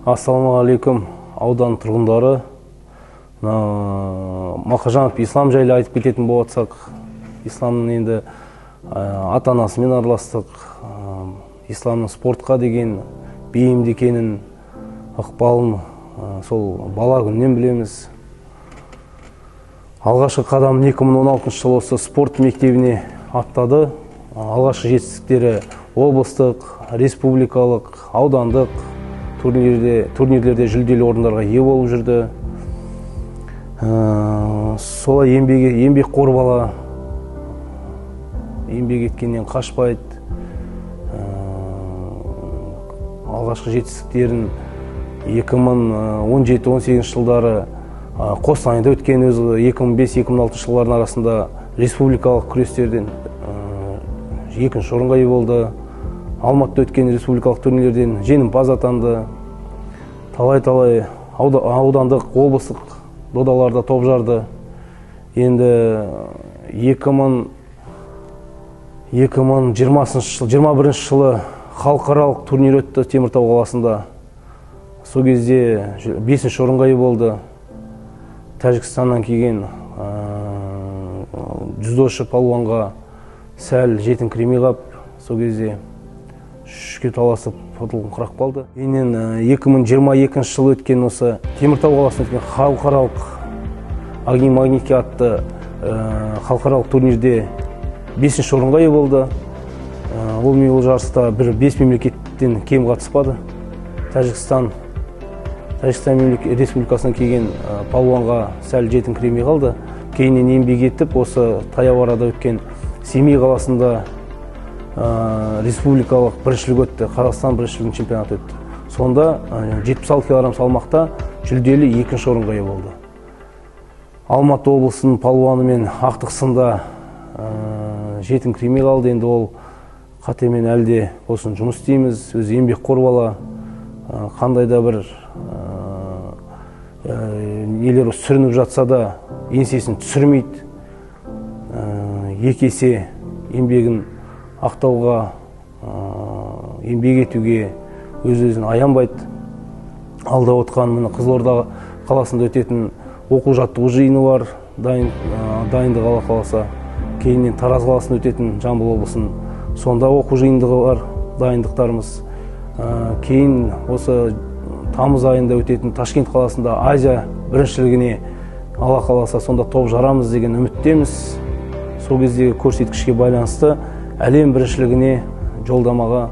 Ассалаумағалейкум, аудан тұрғындары! Мына Мақажанов Ислам жайлы айтып кететін болсақ, Исламның енді ата анасымен араластық. Исламның спортқа деген бейімді екенін, ықпалын сол бала күннен білеміз. Алғашқы қадамын 2016 жылы осы спорт мектебіне аттады. Алғашқы жетістіктері облыстық, республикалық, аудандық турнирлерде жүлделі орындарға ие болып жүрді. Солай еңбекқор бала, еңбек еткеннен қашпайды. Алғашқы жетістіктерін 2017-18 жылдары Қостанайда өткен, өзі 2005-2006 жылдардың арасында республикалық күрестерден екінші орынға ие болды. Алматыда өткен республикалық турнирлерден жеңімпаз атанды. Талай талай аудандық, облыстық додаларда топ жарды. Енді 2020 жыл, 21 жылы халықаралық турнир өтті Теміртау қаласында. Сол кезде бесінші орынға ие болды. Тәжікстаннан келген дзюдошы палуанға сәл жетіңкіремей қалып, сол кезде үшке таласып ұтылыңқырап қалды. Кейіннен 2022 жылы өткен, осы Теміртау қаласында өткен халықаралық «Огни Магнитки» атты халықаралық турнирде бесінші орынға ие болды. Ол жарыста бір бес мемлекеттен кем қатыспады. Тәжікстан республикасынан келген палуанға сәл жетіңкіремей қалды. Кейіннен еңбек етіп, осы таяу арада өткен Семей қаласында республикалық біріншілік өтті, Қазақстан біріншілігінің чемпионаты өтті. Сонда 76 килограмм салмақта жүлделі екінші орынға ие болды. Алматы облысының палуанымен ақтық сында жетіңкіремей қалды. Енді ол қатемен әлі де болсын жұмыс істейміз. Өзі еңбекқор бала, қандай да бір нелер сүрініп жатса да, еңсесін түсірмейді. Екі есе еңбегін ақтауға, еңбек етуге өз өзін аянбайды. Алда отқан міне Қызылорда қаласында өтетін оқу жаттығу жиыны бар, дайындық, Алла қаласа. Кейіннен Тараз қаласында өтетін, Жамбыл облысының, сонда оқу жиындығы бар, дайындықтарымыз. Кейін осы тамыз айында өтетін Ташкент қаласында Азия біріншілігіне, Алла қаласа, сонда топ жарамыз деген үміттеміз. Сол кездегі көрсеткішке байланысты әлем біріншілігіне жолдамаға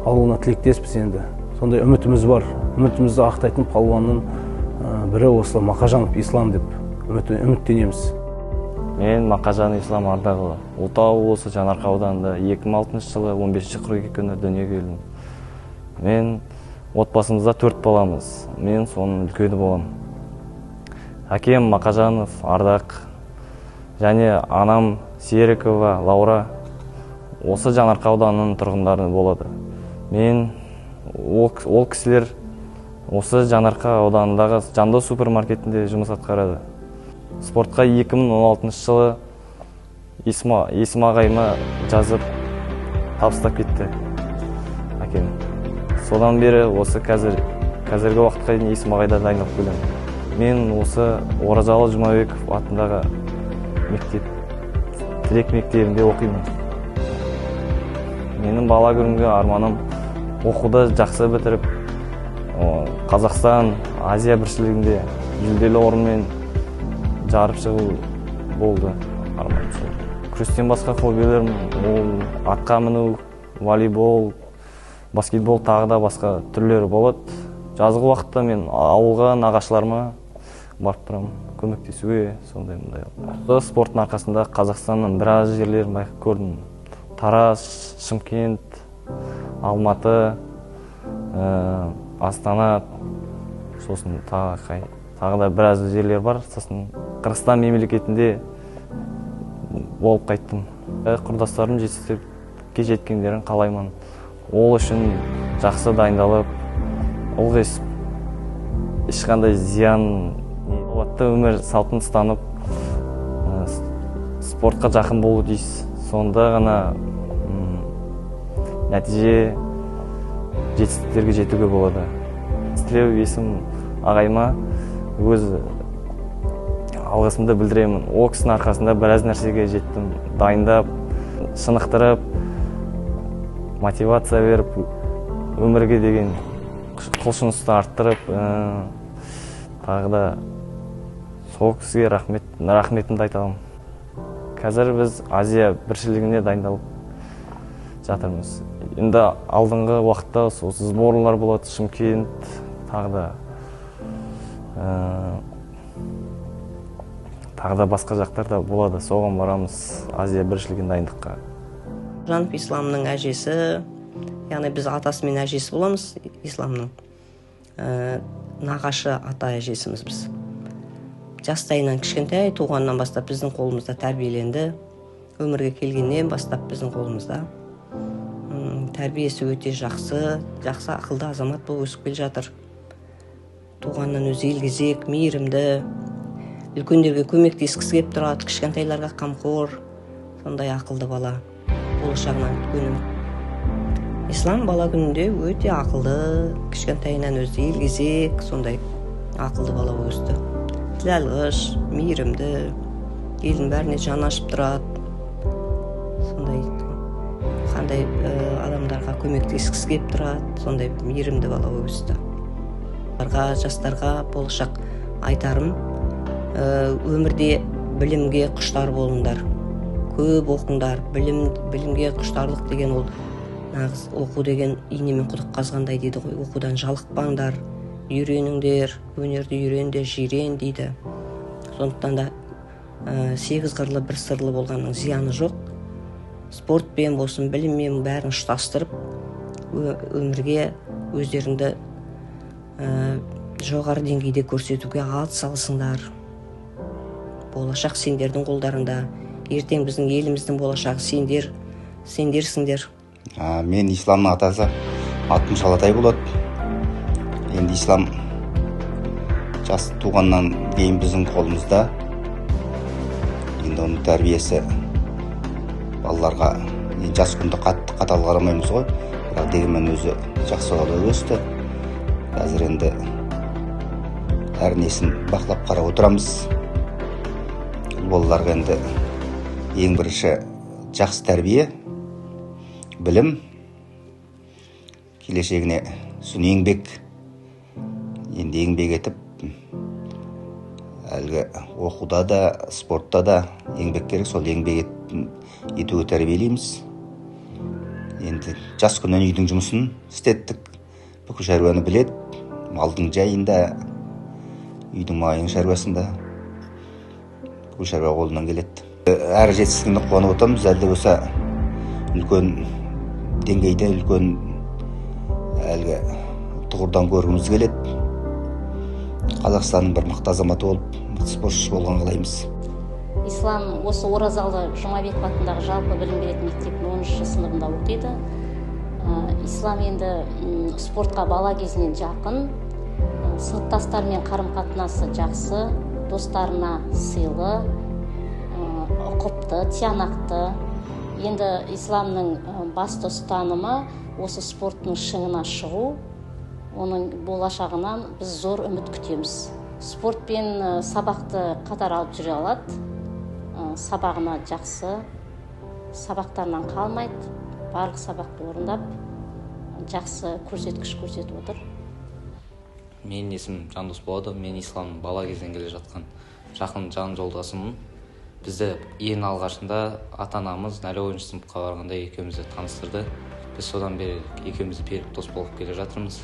алуына тілектеспіз. Енді сондай үмітіміз бар. Үмітімізді ақтайтын палуанның бірі осы Мақажанов Ислам деп үміттенеміз. Мен Мақажан Ислам Ардағұлы, Ұлытау облысы, Жаңаарқа ауданында 2006 жылы 15 қыркүйек күні дүниеге келдім. Мен отбасымызда төрт баламыз, мен соның үлкені боламын. Әкем Мақажанов Ардақ және анам Серікова Лаура осы Жаңаарқа ауданының тұрғындары болады. Мен ол кісілер осы Жаңаарқа ауданындағы Жандос супермаркетінде жұмыс атқарады. Спортқа 2016 жылы Есім ағайыма жазып табыстап кетті әкем. Содан бері осы қазіргі уақытқа дейін Есім ағайда дайындалып келемін. Мен осы Оразалы Жұмабеков атындағы мектеп, Тілек мектебінде оқимын. Менің бала күнгі арманым оқуды жақсы бітіріп, Қазақстан, Азия біріншілігінде жүлделі орынмен жарып шығу болды арманым сол. Күрестен басқа хоббилерім ол атқа міну, волейбол, баскетбол, тағы да басқа түрлері болады. Жазғы уақытта мен ауылға нағашыларыма барып тұрамын көмектесуге, сондай мындай. Спорттың арқасында Қазақстанның біраз жерлерін байқап көрдім: Тараз, Шымкент, Алматы, Астана, сосын тағы да біраз жерлер бар. Сосын Қырғызстан мемлекетінде болып қайттым. Құрдастарым жетістікке жеткендерін қалаймын. Ол үшін жақсы дайындалып, ылғи ешқандай зиян салауатты өмір салтын ұстанып, спортқа жақын болу тиіс. Сонда ғана нәтиже, жетістіктерге жетуге болады. Ызтілеу Есім ағайыма өз алғысымды білдіремін. Ол кісінің арқасында біраз нәрсеге жеттім. Дайындап, шынықтырып, мотивация беріп, өмірге деген құлшынысты арттырып, тағы да сол кісіге рахметімді айта аламын. Қазір біз Азия біріншілігіне дайындалып жатырмыз. Енді алдыңғы уақытта сол сборлар болады, Шымкент, тағы да басқа жақтарда болады. Соған барамыз Азия біріншілігіне дайындыққа. Жанов Исламның әжесі, яғни біз атасы мен әжесі боламыз Исламның. Нағашы ата әжесіміз біз. Жастайынан кішкентай туғаннан бастап біздің қолымызда тәрбиеленді. Өмірге келгеннен бастап біздің қолымызда. Тәрбиесі өте жақсы, жақсы ақылды азамат болып өсіп келе жатыр. Туғаннан өзі елгезек, мейірімді, үлкендерге көмектескісі келіп тұрады, кішкентайларға қамқор, сондай ақылды бала. Болашағынан үлкен үміт. Ислам бала күнінде өте ақылды, кішкентайынан өзі елгезек, сондай ақылды бала болып өсті. Тіл алғыш, мейірімді, елдің бәріне жаны ашып тұрады. Сондай қандай адамдарға көмектескісі келіп тұрады, сондай мейірімді бала болып өсті. Жастарға болашақ айтарым, өмірде білімге құштар болыңдар, көп оқыңдар. Білімге құштарлық деген ол нағыз оқу деген инемен құдық қазғандай дейді ғой. Оқудан жалықпаңдар, үйреніңдер, өнерді үйрен де жирен дейді. Сондықтан да 8 қырлы бір сырлы болғанның зияны жоқ. Спортпен болсын, біліммен бәрін ұштастырып, өмірге өздеріңді жоғары деңгейде көрсетуге ат салсыңдар. Болашақ сендердің қолдарында. Ертең біздің еліміздің болашағы сендерсіңдер. Мен Исламның атасы, атым Шалатай болады. Енді Ислам жас туғаннан кейін біздің қолымызда. Енді оның тәрбиесі балаларға жас күнде қатты қатал қарамаймыз ғой, бірақ дегенмен өзі жақсы бала өсті. Қазір енді әр несін бақылап қарап отырамыз. Бұл балаларға енді ең бірінші жақсы тәрбие, білім, келешегіне сосын еңбек. Енді еңбек етіп, әлгі оқуда да, спортта да еңбек керек, сол еңбек етуге тәрбиелейміз. Енді жас күннен үйдің жұмысын істеттік, бүкіл шаруаны біледі, малдың жайында, үйдің майының шаруасында, бүкіл шаруа қолынан келеді. Әр жетістігіне қуанып отырмыз, әлі де болса үлкен деңгейде, үлкен әлгі тұғырдан көргіміз келеді. Қазақстанның бір мықты азаматы болып, мықты спортшы болған қалаймыз. Ислам осы Оразалы Жұмабеков атындағы жалпы білім беретін мектептің 10-шы сыныбында оқиды. Ислам енді спортқа бала кезінен жақын, сыныптастарымен қарым-қатынасы жақсы, достарына сыйлы, ұқыпты, тиянақты. Енді Исламның басты ұстанымы осы спорттың шыңына шығу, оның болашағынан біз зор үміт күтеміз. Спортпен сабақты қатар алып жүре алады, сабағына жақсы, сабақтарынан қалмайды, барлық сабақты орындап, жақсы көрсеткіш көрсетіп отыр. Менің есімім Жандос болады. Мен Исламның бала кезден келе жатқан жақын жан жолдасымын. Бізді ең алғашында ата-анамыз 0-ойыншы сыныпқа барғанда екеумізді таныстырды. Біз содан бері екеуміз берік дос болып келе жатырмыз.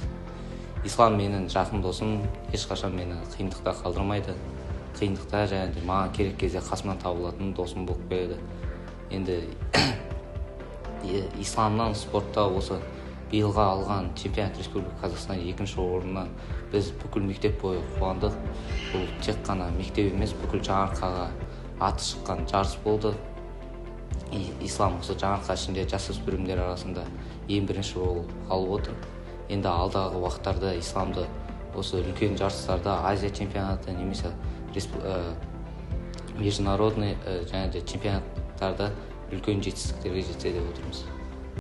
Ислам менің жақын досым, ешқашан мені қиындықта қалдырмайды. Қиындықта және де маған керек кезде қасымнан табылатын досым болып келеді. Енді Исламнан спортта осы биылға алған чемпионат Республика Қазақстан 2-ші орнынан біз бүкіл мектеп бойы қуандық. Бұл тек қана мектеп емес, бүкіл Жаңаарқаға аты шыққан жарыс болды. Ислам осы Жаңаарқа ішінде жасөспірімдер арасында ең бірінші болып қалып отыр. Енді алдағы уақыттарда Исламды осы үлкен жарыстарда Азия чемпионаты немесе международный және де чемпионаттарда үлкен жетістіктерге жетсе деп отырмыз.